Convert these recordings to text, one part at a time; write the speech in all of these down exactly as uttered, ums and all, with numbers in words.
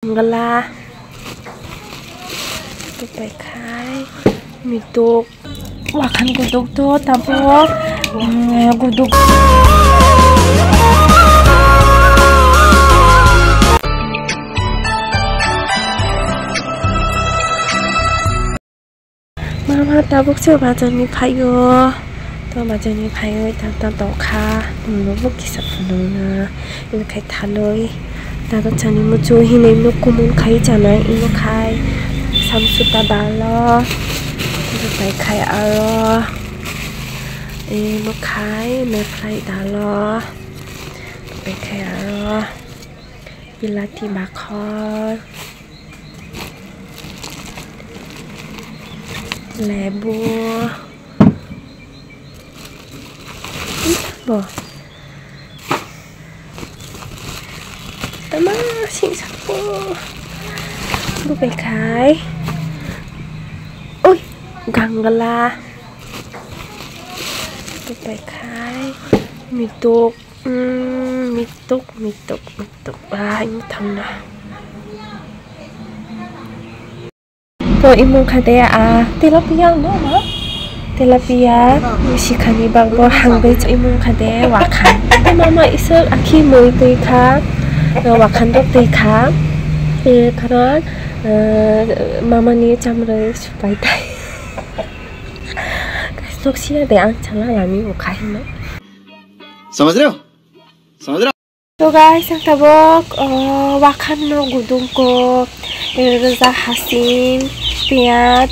Gala. Tupai khai. Mituk. Wakhan guduk to tabuk. Mm, guduk. Mama tabuk se bazar ni phaio. To bazar ni phaio ta ta tokha. Nubo kisa phunukna. Ini khai thaloi. Tabuk chani muchu hinui nuk kumun khai chanai. Ino khai samsuta dalo. Ino khai khai aro. Ino khai mephlai dalo. Pai khai aro. Bilati bakhor, lebu, bo tama sing sapo, bo pai khai, oi, gangala, bo pai khai, mituk. Mm, mituk, mituk, mituk. Ah, ini thangna. To imung kha de, ah, tilapia no ma? Tilapia, sikhani bagbo hangbai imung kha de, wakhan. Mama isuk akhi mui twi kha, wakhan rok twi kha. Eh, karon, eh, mama ni chamrwi supai tai. Kaisok sia de ang chala lami ukha hino. Samajreo? Samajreo? To guys, ang tabok, oh, wakhan no gudung ko, eh, rwja hasing, piyaj,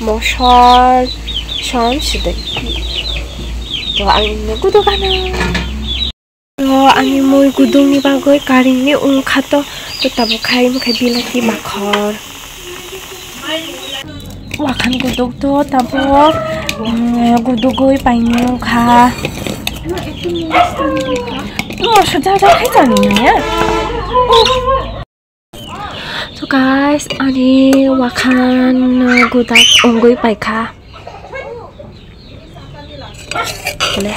mosol, som sudai. To ang no gudung ano. To ani mui gudung ni bagwi karing ni ungkha to, to tabuk khai, khai bilati makhor. Wakhan guduk to tabuk, mm, gudugwi paini wngkha. No, sajak jak khai chani naya. So guys, ani wakhan, uh, gudak wngwi paikha. Le.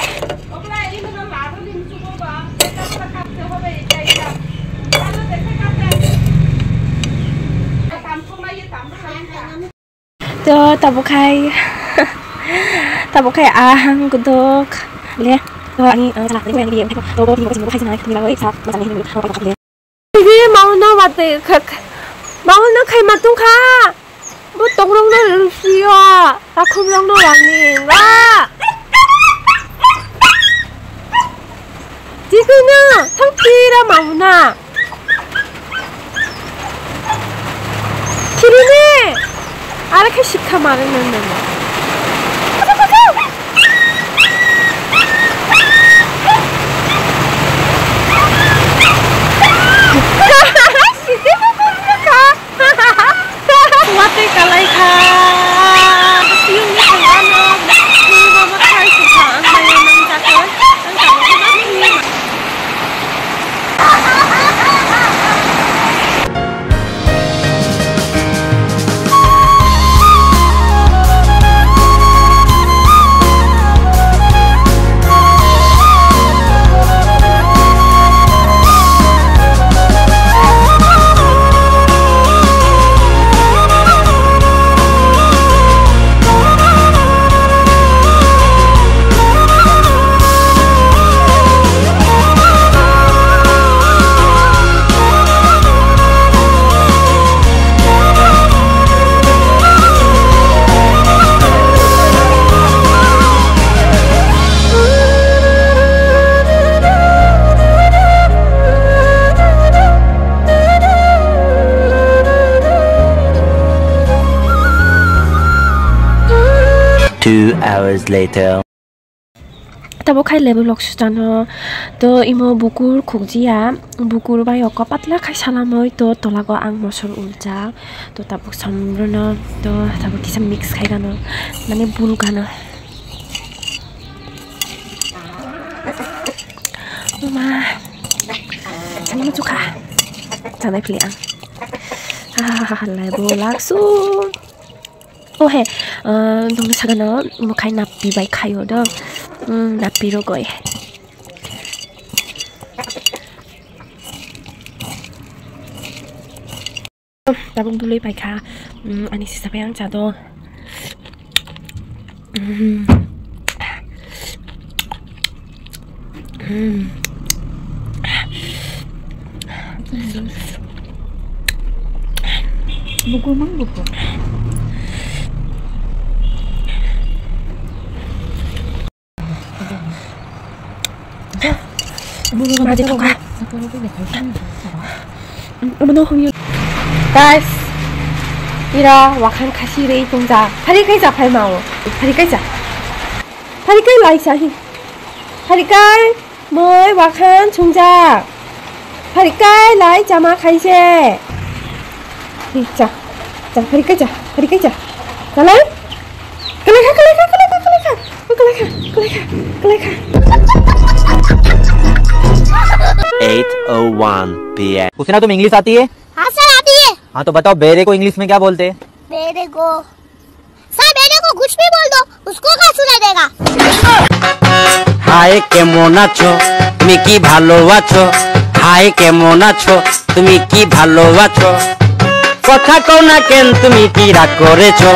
To tabuk khai, tabuk khai ahang gudok le. To ani, uh, salak tadi yang video to bo tini ko sini ko khai sinai tini bagoi sa masa ni hindu ko le. Tigi mau no mate khak, mau no khai matung kha. Bo tongrong no rusiyo, takhum rong no wangni ba. Tigi no thang tira mau na. Kirini! Ara khe sikha mare nang nang. Watwi kalai kha. Siyungni sengano, siyungni mama khai sukha, ang maya nang jakha. Two hours later. Tabuk khai lebu lok sujano, to imo bukur khukjia, bukur bai oko patla khai salamoi, to tolago ang mosor uljak, to tabuk samrono, to tabuk kisa mix khai gano, mane bul gano. Mama, chani muchukha, chanai phili ang. Ah, lebu laksu. Oh he, uh, nungni sagano mukhai napi bai khaio do. Hmm, napi rogoi. Tabuk dului paikha. Mm, ani sisa pai ang cha do. Mm. Mm. Buku mang buku. Guys, ira wakhan khasi rei tongja. Phari kai ja phai mao. Phari kai ja. Phari kai lai sa hi. Phari kai moi wakhan chungja. Phari kai lai chama khaise. Hi, cha. Cha, phari kai cha. Phari kai cha. Chalai. Kalai kha, kalai kha, kalai kha, kalai kha. Kalai kha, kalai kha, kalai kha. Eight oh one P M. पूछना तुम इंग्लिश आती है? हाँ सर, आती है। हाँ, तो बताओ, बेरे को इंग्लिश में क्या बोलते हैं? बेरे को, सर, बेरे को कुछ भी बोल दो, उसको क्या सुनाई देगा? হাই কেমন আছো, তুমি কি ভালো আছো? হাই কেমন আছো, তুমি কি ভালো আছো? কথা কও না কেন, তুমি কি রাগ করেছো?